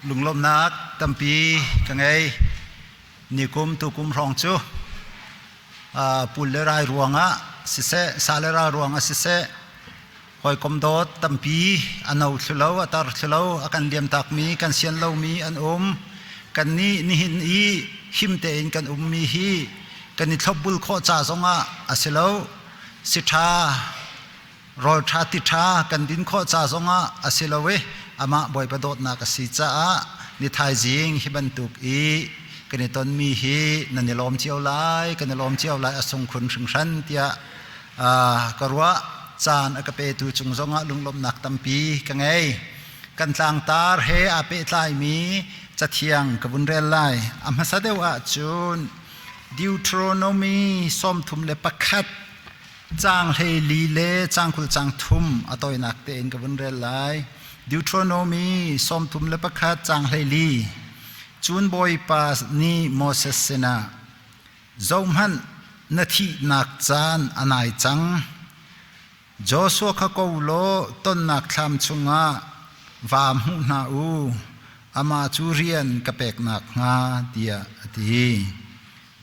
Lunglawmhnak tampi ka ngei. Nikum tukum hrawng cu pul le rai ruangah siseh, sa le ral ruangah siseh, hawikom dawt tampi a no thlu lo, a tar thlu lo, a kan liamtakmi, kan sian lomi an um. Kannih nihin i him tein kan ummi hi kan i thlopbul khawh ca zongah a si lo. Si ṭha Rawl ṭha ti ṭha kan din khawh ca zongah a si lo i amah Bawipa dawtnak a si caah ni thaizing hi bantuk i kan i tonmi hi nan i lawm cio lai, kan i lawm cio lai a sung khun hringhran tiah ka ruah. Caan a ka petu cung zongah lunglawmhnak tampi ka ngei. Kan tlangtar he aa pehtlaimi cathiang ka vun rel lai. A hmasa deuh ahcun Deuteronomy 31 Caang 14 le caang 20 caang thum a tawinak tein ka vun rel lai. Deuteronomy 31 caang 14 Cun Bawipa nih Moses sinah, Zohhmanh, na thihnak caan a nai cang. Joshua kha ko law tonnak thlam chungah vaa hmuh hna u, amah cu rian ka pek nakhnga, tiah a ti.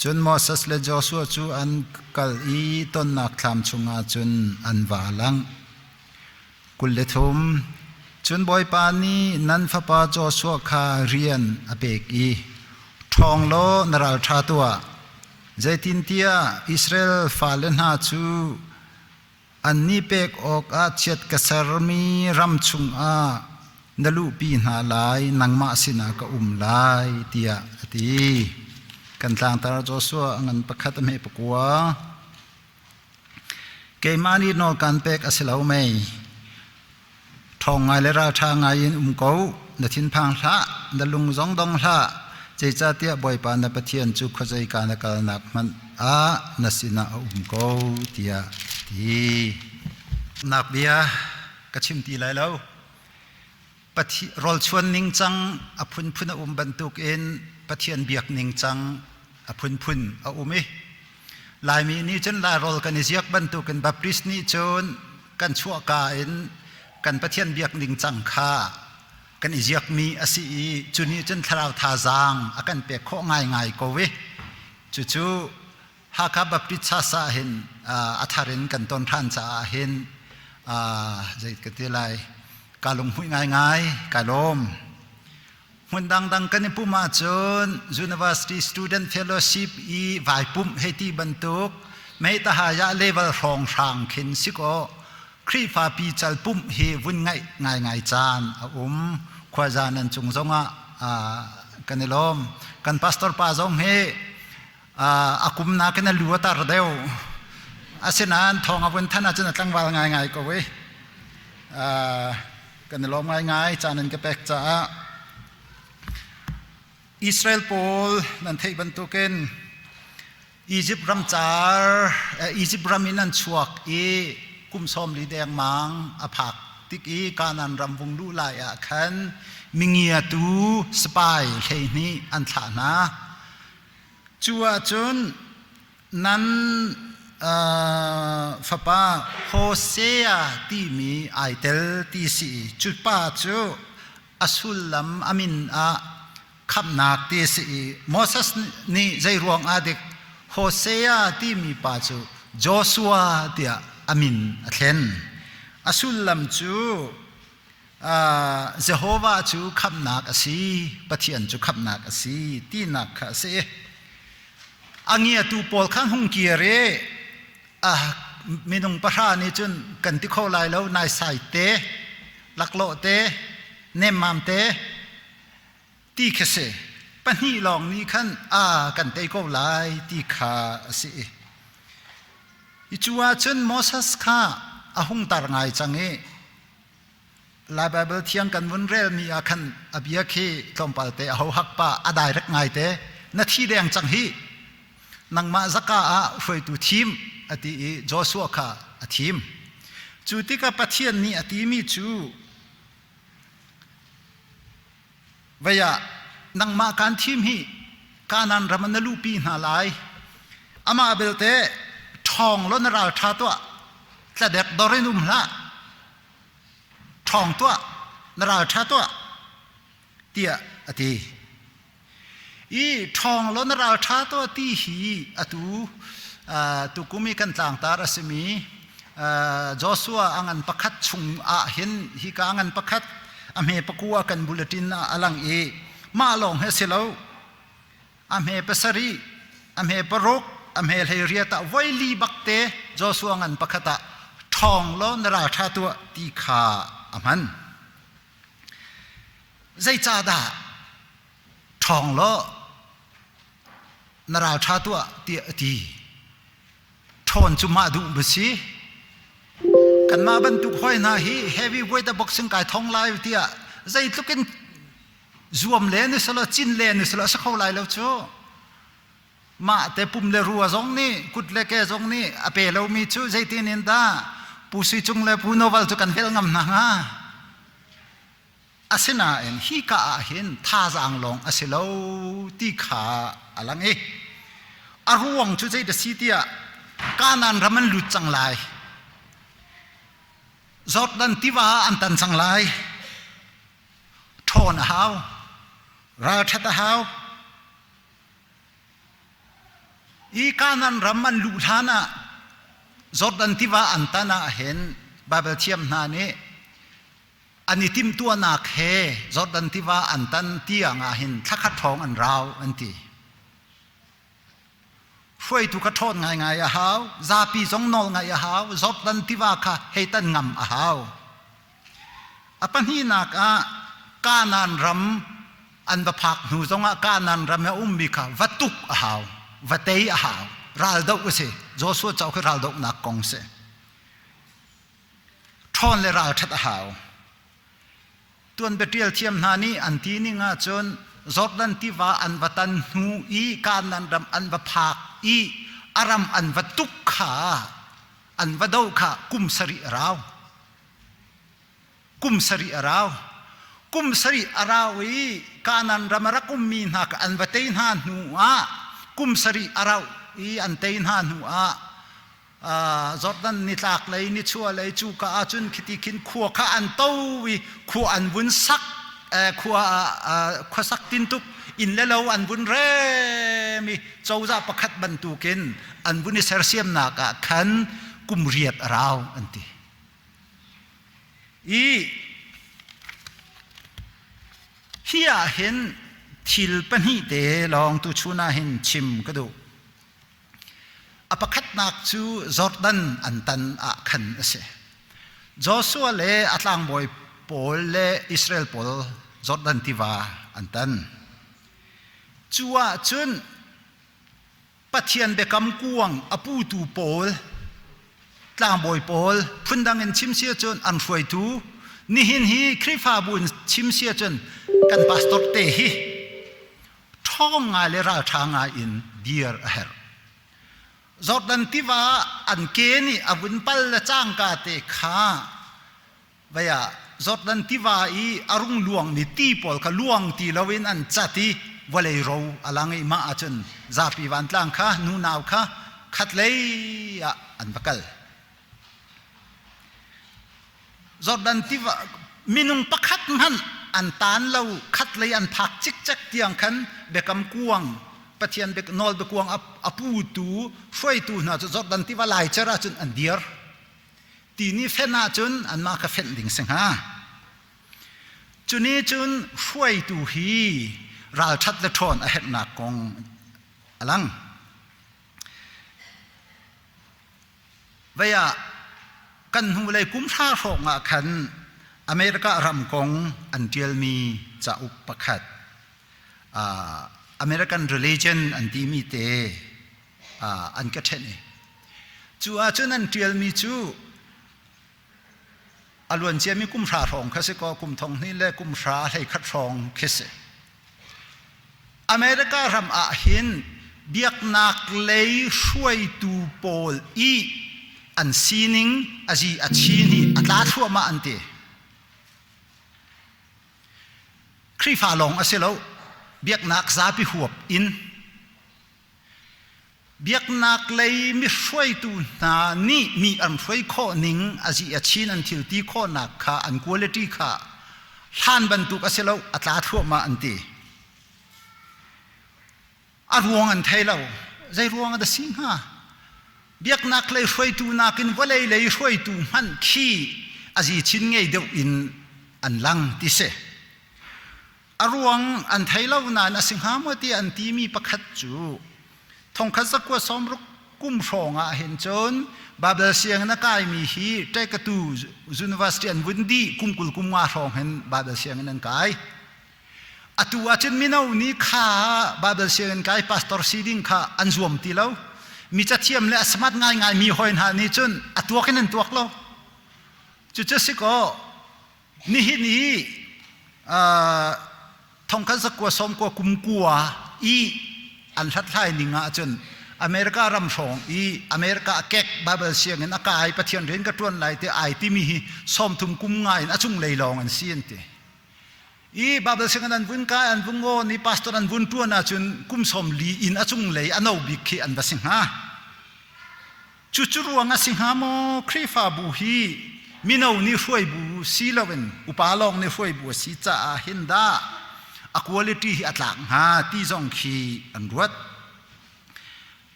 Cun Moses le Joshua cu an kal i tonnak thlam chungah cun an va lang. 23 Cun Bawipa nih nan fapa Joshua kha rian a pek i, Ṭhawng law na ralṭha tuah, zeitintiah Israel fale hna cu Annih pek awkah chiat ka sermi ram chungah na luhpi hna lai, nangmah sinah ka um lai, tiah a ti. Kan tlangtar Joshua a ngan pakhat a hme pakua. Keimah nih nawl kaan pek a si lo mei? Ṭhawng ngai le ralṭha ngai in um ko, na thinphang hlah, na lung zong dong hlah, zeicahtiah Bawipa na Pathian cu khuazeika na kalnak hmanh ah na sinah a um ko, tiah a ti. Nak bia ka chim ti lai lo. Rawlchuan ningcang a phunphun a um bantukin Pathian biak ningcang a phunphun a um i Laimi nih cun Lairawl kan i ziak bantukin Baptist nih cun kan chuahka in kan Pathian biak ningcang kha kan i ziakmi a si i cu nih cun thlarau thazaang a kan pek khawh ngaingai ko i cucu Hakha Baptist Church ah hin a thar in kan ton ṭhan caah hin zei ka ti lai ka lunghmuih ngaingai kai lawm. Hmun dangdang kan i pumh ahcun University Student Fellowship i vai pumh hei ti bantuk meitahaya level hrawnghrang khin si kaw Khrihfa pical pumh hi vun ngaih ngaingai caan a um. Khuaza nan cung zongah kan i lawm. Kan pastor pa zong hi a kum nakin a lu a tar deuh. Asinain thawng a vun than ahcun a tlangval ngaingai ko i kan i lawm ngaingai caan an ka pek caah. Israel pawl nan theih bantukin Egypt ram car Egypt ram in an chuak i kum 40 dengmang a phak tik i Kanaan ram vung luh lai ah khan mingiatu spy 12 an thlah hna. Cu ahcun nan fapa Hosea timi ai tel ti si i cu pa cu a sullam a min ah khamhnak ti a si i Moses nih zei ruang ah dik Hosea timi pa cu Joshua tiah a min a thlen. A sullam cu Jehovah cu khamhnak a si, Pathian cu khamhnak a si tinak kha a si. A ngiatu pawl kha hung kir i minung pahra nih cun kan ti kho lai lo naisai te, laklawh te, nemmam te ti kha si. Pahnih lawng nih khan a kan tei ko lai ti kha a si. I cu ahcun Moses kha a hung tar ngai cang i Lai Baibal thiang kan vun relmi ah khan a bia khi tlawmpal te a ho hak pa a direct ngai te na thi deng cang hi nangmah zaka ah hruaitu thim a ti i Joshua kha a thim. Cu tikah Pathian nih a timi cu vei ah nangmah kaan thim hi Kanaan ram ah na luhpi hna lai. Amah belte ṭhawng law na ral ṭha tuah tladek dor in um hlah. Ṭhawng tuah na ral ṭha tuah. tiah a ti. I ṭhawng law na ral ṭha tuah ti hi atu tukum i kan tlangtar a simi Joshua a ngan pakhat chung ah hin hika a ngan pakhat a hme pakua kan bulletin ah a lang i mah lawng hi a si lo. A hme pasarih, a hme paruk, a hme 18 ah voili bakte Joshua ngan pakhat ah ṭhawng law na ral ṭha tuah ti kha a hman. Zeicahdah ṭhawng law na ralṭha tuah tiah a ti? Ṭhawn cu mah duh va si. Kanmah bantuk hawi hna hi heavy weight boxing kai thong lai tiah zeitluk in zuam len usalaw cin len usalaw a si kho lai lo cu. Mah te pum le rua zong nih kut le ke zong nih a pe lomi cu zeitin in dah Pu Sui Cung le Pu Noval cu kan vel ngam hna hnga? Asinain hika ah hin thazaang lawng a si lo ti kha a lang i a ruang cu zei dah si tiah Kanaan ram an lut cang lai. Jordan tiva an tan cang lai. Ṭhawn a hau. Ralṭhat a hau. Hi Kanaan ram an luh hlan ah Jordan tiva an tan ah hin Baibal thiam hna nih an i timhtuahnak he Jordan tiva an tan tiang ah hin thlakhat hrawng an rau an ti. Hruaitu kha ṭhawn ngaingai a hau, zapi zong nawl ngaih a hau, Jordan tiva kha hei tan ngam a hau. A pahnihnak ah Kanaan ram an va phak hnu zongah Kanaan ram i a ummi kha va tuk a hau, va tei a hau. Raldoh a si. Joshua cauk hi raldohnak kong si. Ṭhawn le ralṭhat a hau. Tuanbia ṭial thiam hna nih an ti ning ahcun Jordan tiva an va tan hnu i Kanaan ram an va phak i a ram an va tuk kha an va doh kha kum sarih a rau. Kum sarih a rau. Kum sarih a rau i Kanaan ram a rak ummi hna kha an va tei hna hnu ah kum sarih a rauh i an tei hna hnu ah Jordan nitlak lei nichuah lei cuka ah cun khiti khin khua kha an to i khua an vun sak khua khua sak tintuk inn le lo an vun rem i cozah pakhat bantukin an vun i sersiamnak ah khan kum riat a rau an ti. I hi ah hin thil pahnih te lawng tuchun ah hin chim ka duh. A pakhatnak cu Jordan an tan ah khan a si. Joshua le a tlangbawi pawl le Israel pawl Jordan tiva an tan. Cu ah cun Pathian biakam kuang a putu pawl, tlangbawi pawl, phundang in chim si ahcun an hruaitu, nihin hi Khrihfabu in chim si ahcun kan pastor te hi ṭhawng ngai le ralṭha ngai in dir a herh. Jordan tiva an ke nih a vun pal le cangka te kha Vei ah Jordan tiva i a rung luangmi ti pawl kha luang ti loin an cat i vawlei ro a lang i mah ahcun zapi vantlang kha nunau kha khatlei ah an va kal. Jordan tiva minung pakhat hmanh an tan lo khatlei an phak cikcek tiang khan biakam kuang Pathian nawl biakuang a putu hruaitu hna cu Jordan tiva laicer ahcun an dir. Ti nih fenh ahcun anmah kha fenh ding si hnga. Cu nih cun hruaitu hi ralṭhat le ṭhawn a herhnak kong a lang. Vei ah kan hnulei kum hra hrawng ah khan America ram kong an ṭialmi cauk pakhat American Religion an timi te an ka ṭhenh i cu ahcun an ṭialmi cu a luan ciami kum hra hrawng kha si kaw kum thong hnih le kum hra 11 hrawng khi si. America ram ah hin biaknak lei hruaitu pawl i an sining a zi a chin hi a tla thluahmah an ti. Khrihfa lawng a si lo, biaknak zapi huap in Biaknak lei mihruaitu hna nih mi an hruai khawh ning a zi a chin an thil ti khawhnak kha an quality kha Hlan bantuk a si lo, a tla thluahmah an ti. A ruang an thei lo. Zei ruang ah dah si hnga? Biaknak lei hruaitu nakin vawlei lei hruaitu hmanh khi a zi chin ngei deuh in an lang ti si. A ruang an thei lo nain a si hnga maw ti an timi pakhat cu thongkhat zakua sawmruk kum hrawng ah hin cun Babel sianginn a kaimi hi ṭekatu university an vun dih kum 20 kum nga hrawng hin Babel sianginn an kai. Atu ahcun mino nih kha Babel sianginn kai pastor si ding kha an zuam ti lo. Mi cathiam le a smart ngaingai mi hawi hna nih cun a tuak in an tuak lo. Cucu si kaw nihin i thongkhat zakua sawmkua kum kua i an hlathlai ning ahcun America ram hrawng i America a kek Bible sianginn a kai Pathian rian ka ṭuan lai ti ai timi hi 30 kum nga in a cunglei lawng an si an ti. I Bible sianginn an vun kai an vun ngawn i pastor an vun ṭuan ahcun kum 40 in a cunglei a no bik khi an va si hnga. Cucu ruang a si hnga maw Khrihfabu hi mino nih hruaibu si loin upa lawng nih hruaibu a si caah hin dah a quality hi a tlak hnga ti zong khi an ruat.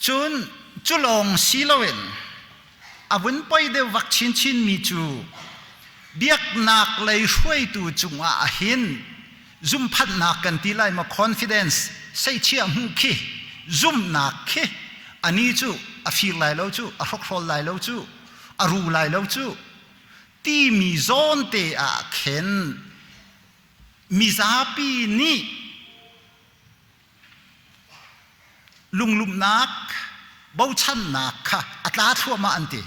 Cun cu lawng si loin a vun poi deuh vak chinchin mi cu biaknak lei hruaitu cungah hin zumphatnak kan ti lai maw confidence seichia hmuh khi zumhnak khi ani cu a fir lai lo cu a hrokhrol lai lo cu a ru lai lo cu timi zawn te ah khin mizapi nih lunglumhnak bochannak kha a tla thluahmah an ti.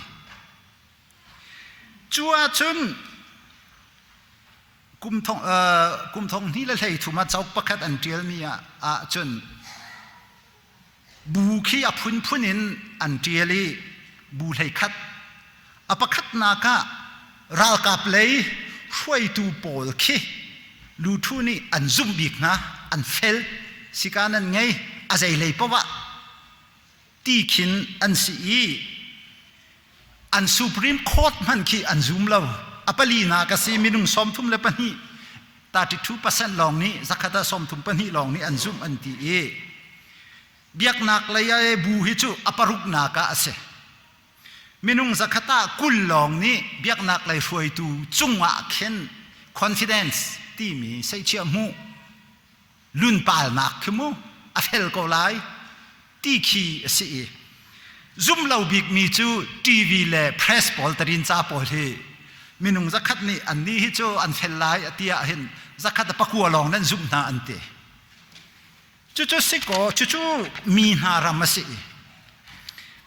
Cu ahcun kum thong kum thong hnih le hlei thum ah cauk pakhat an ṭialmi ah ahcun bu khi a phunphun in an ṭial i bu hlei khat a pakhatnak ah ralkap lei hruaitu pawl khi luthu nih an zumh bik hna an fel sikan an ngei a zei lei paoh ah ti khin an si i an Supreme Court hmanh khi an zum lo. A palinak a si minung 32 32% lawng nih zakhat ah 34 lawng nih an zumh an ti i biaknak lei ah bu hi cu a paruknak ah a si. Minung zakhat ah 20 lawng nih biaknak lei hruaitu cungah khin confidence timi seichia hmuh lunpalnak khi mu a fel ko lai ti khi a si i zum lo bikmi cu TV le press pawl tarin ca pawl hi minung zakhat nih an nih hi cu an fel lai a ti ah hin zakhat a pakua lawng nan zumh hna an ti. Cucu si kaw cucu mi hna ram a si i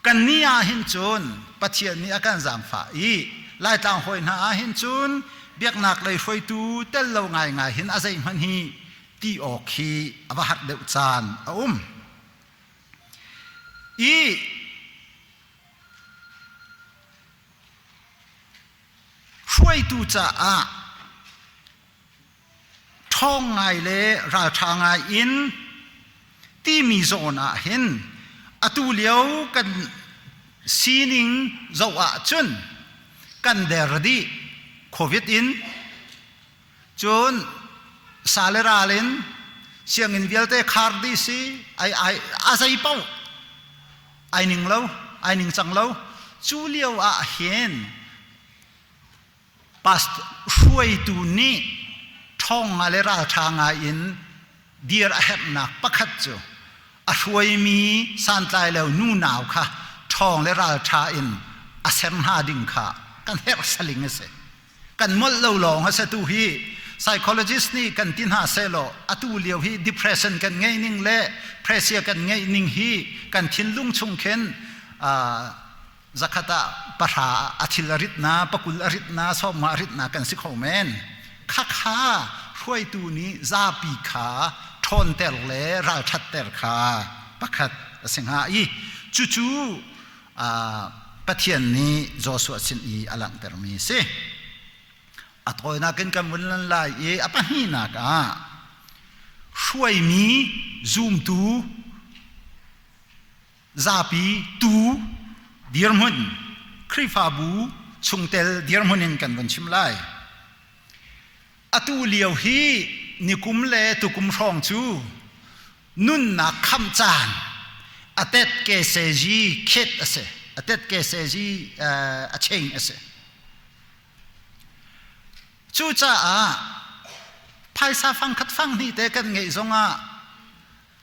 kannih ah hin cun Pathian nih a kan zaangfah i Laitlang hawi hna ah hin cun biaknak lei hruaitu tel lo ngaingai hin a zeihmanh hi ti awk hi a va har deuh caan a um. I hruaitu caah ṭhawng ngai le ralṭha ngai in timi zawn ah hin atu lio kan sining zoh ahcun kan der dih. Covid in cun sa le ral in sianginn vialte khar dih si ai ai a zei paoh ai ning lo ai ning cang lo. Cu lio ah hin pastor hruaitu nih ṭhawng ngai le ralṭha ngai in dir a herhnak pakhat cu a hruaimi santlai lo nunau kha ṭhawng le ralṭha in a ser hna ding kha kan herh saling a si. Kan molh lo lawng a si. Tu hi psychologist nih kan ti hna sehlaw atu lio hi depression kan ngeih ning le pressure kan ngeih ning hi kan thinlung chung khin zakhat ah pahra a thil a rit na pakul a rit na sawmnga a rit na kan si kho men. Khakha hruaitu nih zapi kha ṭhawnter le ralṭhatter kha pakhat a si hnga i cucu Pathian nih Joshua sin i a langhtermi a si. A tawinak in kan vun lan lai i a pahnihnak ah hruaimi zumtu zapi tu dirhmun Khrihfabu chungtel dirhmun in kan vun chim lai. Atu lio hi nikum le tukum hrawng cu nunnak khamh caan a tet ke se ji khet a si a tet ke se ji a cheng a si. Cucaah phaisa fangkhat fanghnih te kan ngeih zongah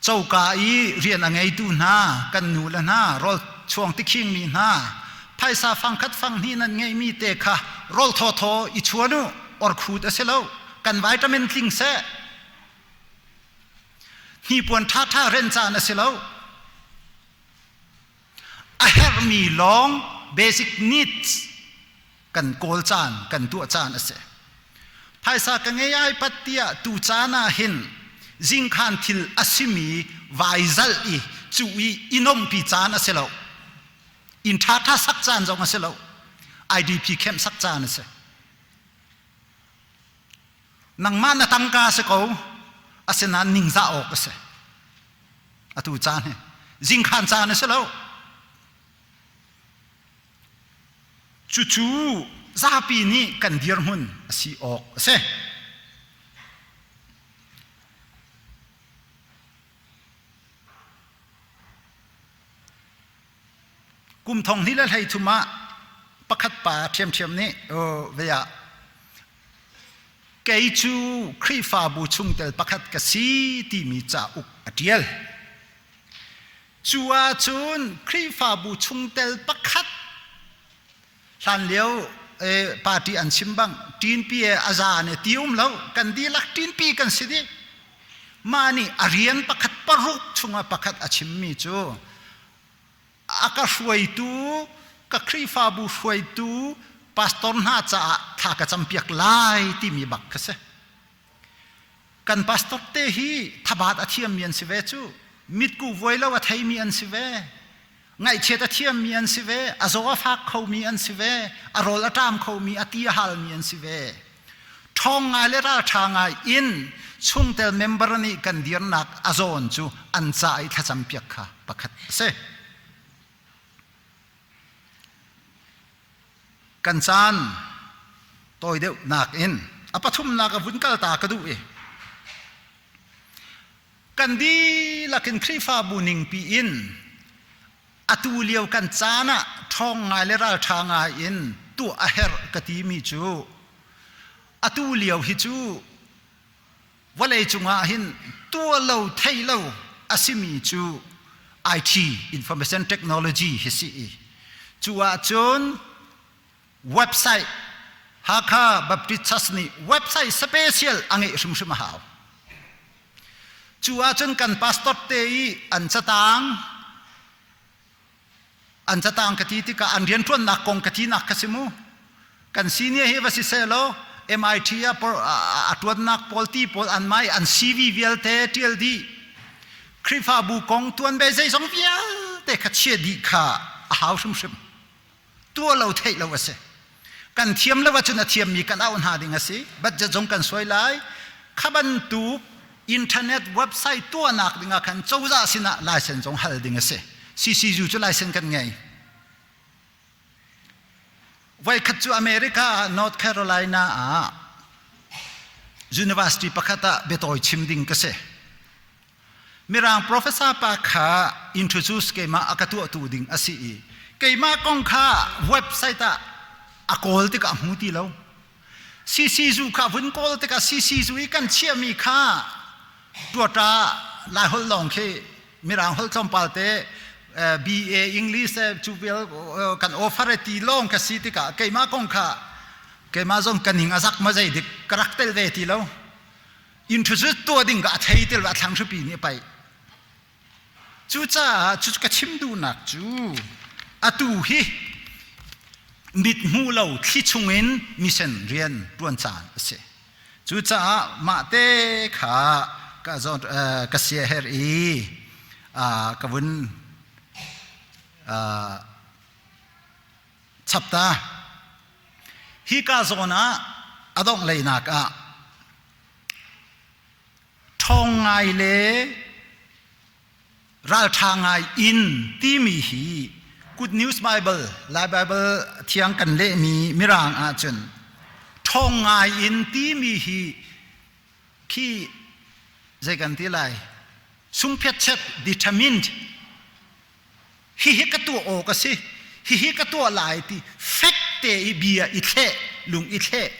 coka i rian a ngeitu hna kan nu le hna rawl chuang tikhingmi hna phaisa fangkhat fanghnih nan ngeihmi te kha rawl thawthaw i chuan u orkhut a si lo kan vitamin tling seh hnipuan ṭhaṭha ren caan a si lo a herhmi lawng basic needs kan kawl caan kan tuah caan a si phaisa ka ngei ai pat tiah tu caan ah hin zingkhan thil a simi vai zalh i cu i inompi caan a si lo inn ṭhaṭha sak caan zong a si lo IDP camp sak caan a si nangmah na tangka si ko asinain ningzah awk a si atu caan hi zingkhan caan a si lo Cucu zapi nih kan dirhmun a si awk a si. Kum thong hnih le hlei thum ah pakhat pa ṭhiamṭhiam nih vei ah kei cu Khrihfabu chungtel pakhat ka si timi cauk a ṭial. Cu ahcun Khrihfabu chungtel pakhat hlanlio party an chim bang ṭinpi e a za ne ti um lo kan dihlak ṭinpi kan si dih. Mah nih a rian pakhat paruk chungah pakhat a chimmi cu a ka hruaitu ka Khrihfabu hruaitu pastor hna caah thla ka campiak lai timi bak kha si. Kan pastor te hi thabat a thiammi an si ve cu. Mitku vuai lo a theimi an si ve. Ngaihchiat a thiammi an si ve. A zaw a fak khomi an si ve. A rawl a ṭam khomi, a ti a halmi an si ve. Ṭhawng ngai le ralṭha ngai in chungtel member nih kan dirnak a zawn cu an ca i thlacam piak kha pakhat a si. Kan caan tawi deuh nakin a pathumnak a vun kalta ka duh i kan dihlak in Khrihfabu ningpi in atu lio kan caan ah ṭhawng ngai le ralṭha ngai in tuah a herh ka timi cu atu lio hi cu vawlei cungah hin tuah lo thei lo a simi cu IT information technology hi si i cu ahcun website Hakha Baptist Church nih website special a ngeih hrimhrim a hau. Cu ahcun kan pastor te i an catang An catang ka ti tikah an rianṭuannak kong ka tinak kha si mu. Kan senior hi va si seh law MIT ah a ṭuannak pawl ti pawl an mai an CV vialte ṭial dih. Khrihfabu kong tuan be zeizong vialte kha chia dih kha a hau hrimhrim. Tuah lo theih lo a si. Kan thiam lo ahcun a thiammi kan auh hna ding a si. Budget zong kan suai lai. Kha bantuk internet website tuahnak ding ah khan cozah sinah license zong hal ding a si. CCU cu license kan ngei. Voikhat cu America North Carolina ah university pakhat ah biatawi chim ding ka si. Mirang professor pa kha introduce keimah a ka tuahtu ding a si i keimah kong kha website ah a kawl tikah a hmu ti lo. CCzu kha vun kawl tikah CCzu i kan chiahmi kha tuata Laiholh lawng khi Mirang holh tlawmpal te BA English cu vial kan offer ti lawng ka si tikah keimah kong kha keimah zong ka ning a zak ma zei dik ka rak tel ve ti lo. Introduce tuah ding ka a thei tel a thlang hripi nih a paih. Cucaah cu ka chim duhnak cu atu hi mit hmu lo thli chungin mission rian ṭuan caan a si. Cucaah mah te kha ka zawn ka sia her i ka vun chap ta. Hika zawn ah a dongh leinak ah ṭhawng ngai le ralṭha ngai in timi hi Good News Bible, Lai Bible thiang kan lehmi Mirang ahcun Ṭhawng ngai in timi hi khi zei kan ti lai sungphiatchet determined hihi ka tuah awk a si hihi ka tuah lai ti fek te i bia i thleh lung i thleh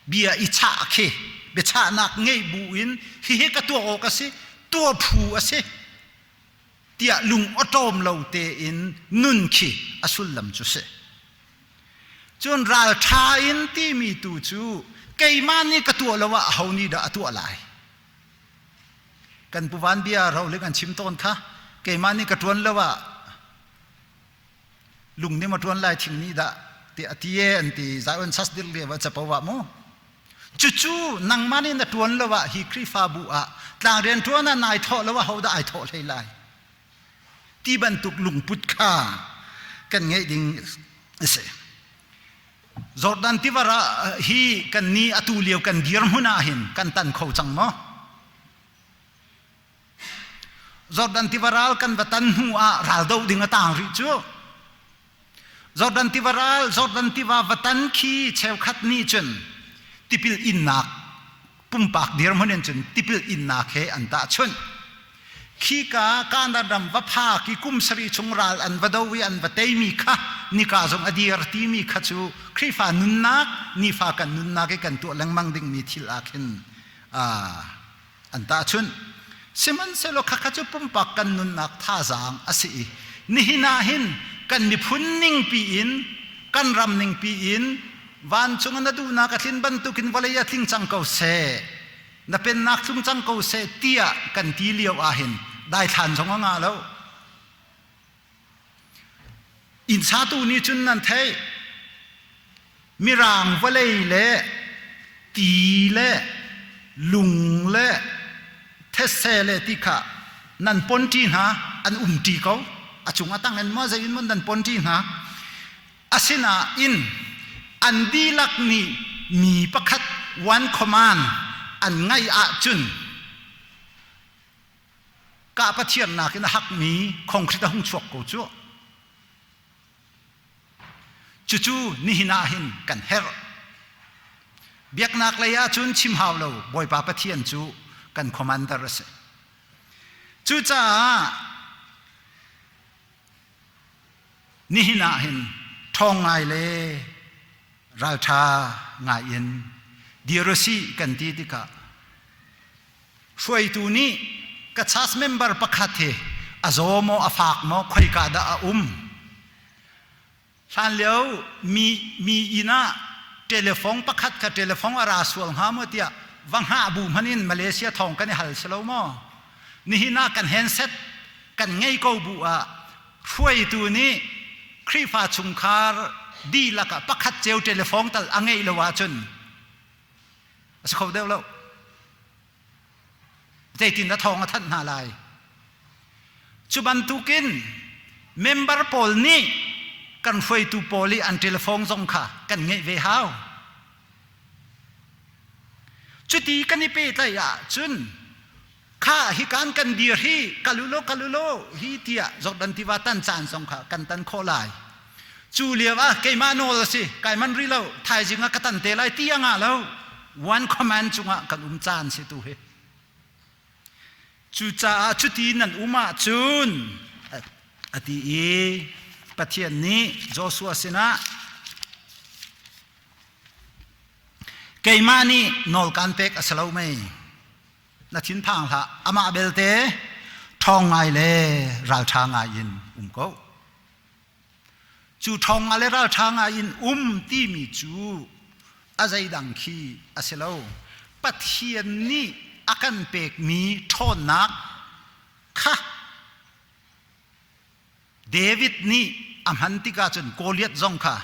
bia i chah khi biachahnak ngeih bu in hihi ka tuah awk a si tuah phu a si tiah lung awṭawm lo tein nun khi a sullam cu si. Cun ralṭha in timi tu cu keimah nih ka tuah lo ah aho nih dah a tuah lai? Kan puvan bia roling an chim tawn kha keimah nih ka ṭuan lo ah lung nih ma ṭuan lai thing nih dah ti a ti e an ti Zion sas dir lio ah capo ah mu cucu nangmah nih na ṭuan lo ah hi Khrihfabu ah tlang rian ṭuan ah nai thawh lo ah hodah ai thawh hlei lai ti bantuk lungput kha kan ngeih ding a si. Jordan tiva hi kan ni atu lio kan dirhmun ah hin kan tan kho cang maw? Jordan tiva ral kan va tan hnu ah ral do ding a tang rih cu. Jordan tiva ral, Jordan tiva va tan khi cheukhat nih cun tipil innak pumpak dirhmun in cun tipil innak he an tahchunh. Khika Kanaan ram va phak i kum sarih chung ral an va do i an va teimi kha nika zong a dir timi kha cu Khrihfa nunnak, nifa kan nunnak i kan tuah lengmang dingmi thil ah khin an tahchunh. Sihmanhsehlaw khakha cu pumpak kan nunnak thazaang a si i nihin ah hin kan miphun ningpi in kan ram ningpi in vancung na duhnak a tlin bantukin vawlei a tling cang ko seh na pennak tlung cang ko seh tiah kan ti lio ah hin daithlan zong a ngah lo Inn satu nih cun nan theih. Mirang vawlei le ti le lung le thetse le ti kha nan ponṭi hna, an umṭi ko. A cung a tang in maw zei in maw nan ponṭi hna. Asinain an dihlak nih mi pakhat one command an ngaih ahcun Kah Pathian nakin a hakmi concrete a hung chuak ko cu. Cucu nihin ah hin kan herh. Biaknak lei ahcun chim hau lo Bawipa Pathian cu kan commander a si. Cucaah nihin ah hin ṭhawng ngai le ralṭha ngai in dir usih kan ti tikah Hruaitu nih ka church member pakhat hi a zaw maw a fak maw khoika dah a um? Hlanlio mi mi inn ah telephone pakhat kha telephone a ra sual hnga maw tiah va hngah bu hmanh in Malaysia thawng kan i hal si lo maw? Nihin ah kan handset kan ngei ko bu ah hruaitu nih Khrihfa chungkhar dihlak ah pakhat ceu telephone tal a ngeih lo ahcun A si kho deuh lo. Zeitin dah thawng a thanh hna lai? Cu bantukin member pawl nih kan hruaitu pawl i an telephone zong kha kan ngeih ve hau. Cuti kan i pehtlaih ahcun kha hi kan kan dir hi kalulo kalulo hi tiah Jordan tiva tan caan zong kha kan tan khawh lai. Cu lio ah keimah nawl a si kai man rih lo thaizing ah ka tan te lai ti a ngah lo one command cungah kan um caan si tu hi. Cucaah cuti nan um ahcun a ti i Pathian nih Joshua sinah keimah nih nawl kaan pek a si lo mei na thinphang hlah amah belte ṭhawng ngai le ralṭha ngai in um ko cu ṭhawng ngai le ralṭha ngai in um timi cu a zeidang khi a si lo Pathian nih a kan pekmi ṭhawnnak kha David nih a hman tikah cun Goliath zong kha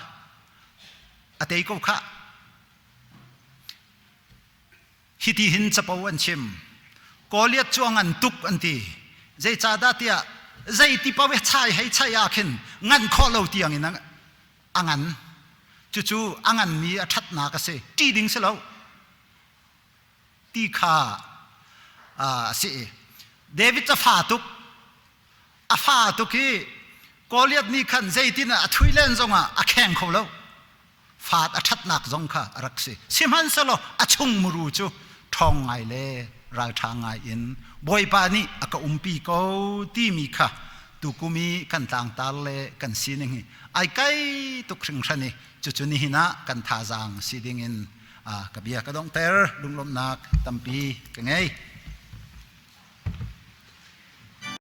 a tei ko khah Hiti hin capo an chim. Goliath cu a ngan tuk an ti. Zeicahdah tiah zeiti paoh i chai hei chai ah khin ngan khawh lo tiang in a ngan. Cucu a nganmi a ṭhatnak a si. Ṭih ding si lo. Ti kha a si. David cu a fa tuk. A fa tuk i Goliath nih khan zeitin a thui len zongah a kheng kho lo. Faat a ṭhatnak zong kha a rak si. Sihmanhsehlaw a chung muru cu ṭhawng ngai le ralṭha ngai in Bawipa nih a ka umpi ko timi kha tukum i kan tlangtar le kan sining hi ai kai tuk hringhran i cucu nihin ah kan thazaang si ding in ka bia ka donghter. Lunglawmhnak tampi ka ngei.